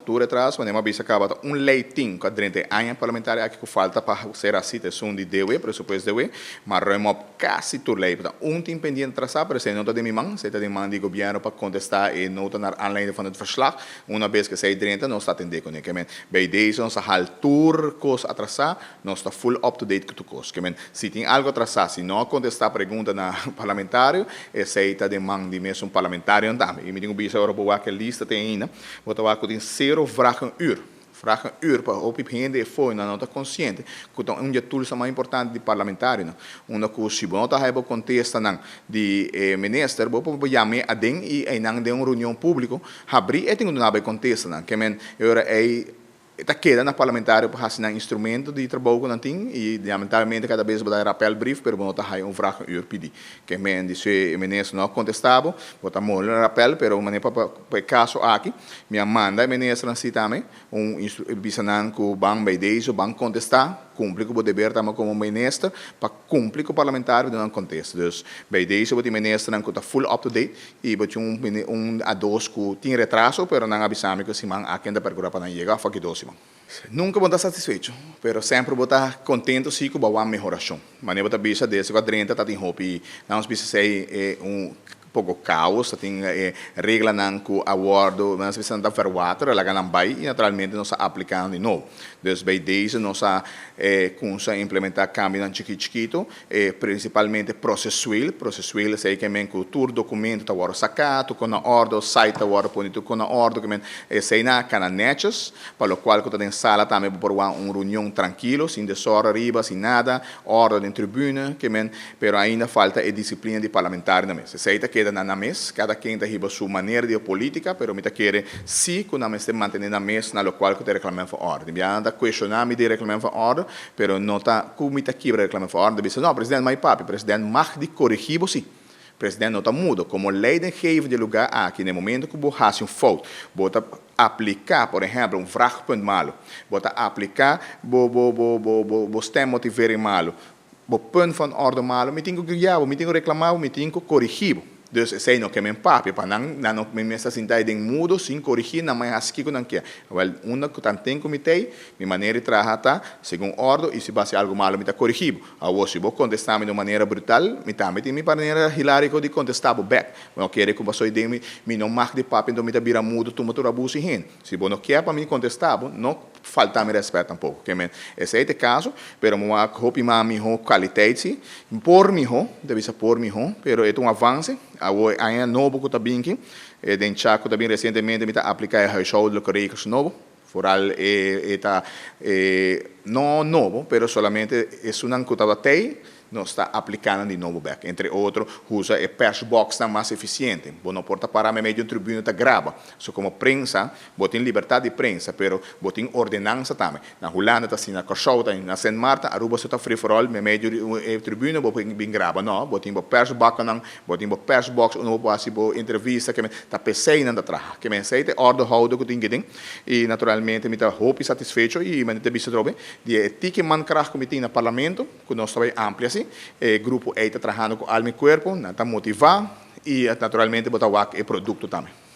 Tur atrás, wanneer bisa caba un ley tin cu 30 aña parlamentario aki cu falta pa ser asina, ta un di DW, presupuesto DW, maar ruim op casi tur ley. Un tin pendiente atrasá, pero esei no ta den mi man, esei ta den man di gobièrnu pa kontestá e nota naar aanleiding van het verslag. Una bes ku esei drenta, nos ta atendé kuné. Ke men, bij deze nos a haal tur kos atrasá, nos ta full up to date ku tur kos. Ke men, si tin algu atrasá, si no kontestá pregunta na parlamentario, esei ta den man di mesun parlamentario tambe. I mi tin ku bisa ora bo wak e lista te ainda, bo ta wak ku tin sero vragenuur. Vragenuur pa hopi hende afó nan no ta konsiente ku ta un di e tools mas importante di parlamentario nan. Unda ku si bo no ta haya bo kontestanan di e minister, bo por yam'é aden i einan den un reunion públiko habrí e tin ku duna bo e kontestanan. Ke men e ora ei E ta keda na parlamentario pa hasi nan instrumento di trabou ku nan tin i lamentablemente kada bes bo ta rappelbrief pero bo no ta haya un vragenuur pidi. Ke men di su e minister no a kontesta bo, bo ta moli un rappel pero manera pa pa e kaso aki mi a manda e ministernan si tambe un bisa nan ku ban bay deze ban kontesta, kumpli ku bo deber tambe komo minister pa kumpli ku parlamentario duna nan kontesta. Dus bay deze bo tin ministernan ku ta full up to date I bo tin un un a dos ku tin retraso, pero nan a bisa mi ku siman aki nan ta perkurá pa nan yega òf aki 2 siman. Nunka bo no ta satisfecho, pero semper bo ta kontento si ku bo a wak mehorashon. Manera bo ta bisa desde ku a drenta ta tin hopi, nan nos bisa esei e un poko kaos, ta tin e reglanan ku a wòrdu, nan bisa nan ta verwater, a laga nan bai i naturalmente nos a apliká nan di nobo. Dus bei deze nos a kumsa implementá kambionan chikit chikito. E prinsipalmente prosesueel, prosesueel esei ke men ku tur dokumento ta wòrdu saká, tur kon na òrdu, site ta wòrdu poni tur kon na òrdu, ke men esei nan a kana nètjes, pa lokual ku ta den sala tambe bo por wak un reunion trankilo, sin desòrdu ariba, sin nada, òrdu den tribune, ke men, pero ainda falta e disiplina di parlamentario na mes. Esei ta keda na nan mes, kada ken ta hiba su manera di polítika, pero mi ta kere si ku nan mester mantené nan mes na lokual ku ta e reglamento van òrdu. Bia nan ta kueshoná mi di e reglamento van òrdu, Pero no ta cu mi ta kibra reclame for orde, bisa no, president mai papia, president mag di coregi bo si. President no ta mudo. Como leidinggevende di lugar aki, na e momento cu bo haci un fout, bo ta aplica, por ehemplo, un vraagpunt malo, bo ta aplica bo bo bo bo bo bo stemmotivering malo, bo punt van orde malo, mi tin cu guia bo, mi tin cu reclama bo, mi tin cu coregi bo. Dus esei no ke men papia pa nan, nan no men mester sinta ei den mudo sin korigí, nan mai hasi kiko nan ke. Awel, unda ku tanten ku mi t'ei, mi manera di traha ta segun òrdu i si bo hasi algu malu mi ta korigí bo. Awor, si bo kontestá mi di un manera brutal, mi tambe tin mi manera hiláriko di kontestá bo bèk. Bo no kere ku bo soy den mi, mi no mag di papia enton mi ta bira mudo tuma tur abusu i hende. Si bo no kier pa mi kontestá bo, no falta mi rèspèt tampoko. Ke men, esei ta e kaso, pero mi wak hopi mas mihó kwaliteit si. Por mihó, mi ta bisa por mihó, pero e ta un avanse. Awor e aña nobo ku ta bin aki, den cha ku ta bin resientemente mi ta apliká e huishoudelijke regels nobo. Foral e ta no nobo, pero solamente esunnan ku tabata ei, Nos ta apliká nan di nobo bèk. Entre otro, usa e persboxnan mas efisiente. Bo no por ta pará meimei di un tribuna ta graba. So komo prensa, bo tin libertat di prensa, pero bo tin ordenansa tambe. Na Hulanda ta asina, na Kòrsou ta asina, na Sint Maarten, Aruba so ta free for all, meimei di e tribuna bo por bin graba. No, bo tin bo persbakkennan, bo tin bo persbox unda bo por hasi bo entrevista, ke men ta p'esei nan ta traha. Ke men esei ta e orde houder ku tin ki den. I naturalmente mi ta hopi satisfecho i mi ta bisa atrobe di e tiki mankracht ku mi tin na parlamento, Ku nos ta bai amplia si. E grupo ei ta trahando ku alma i kuerpo, nan ta motivá i naturalmente bo ta wak e produkto tambe.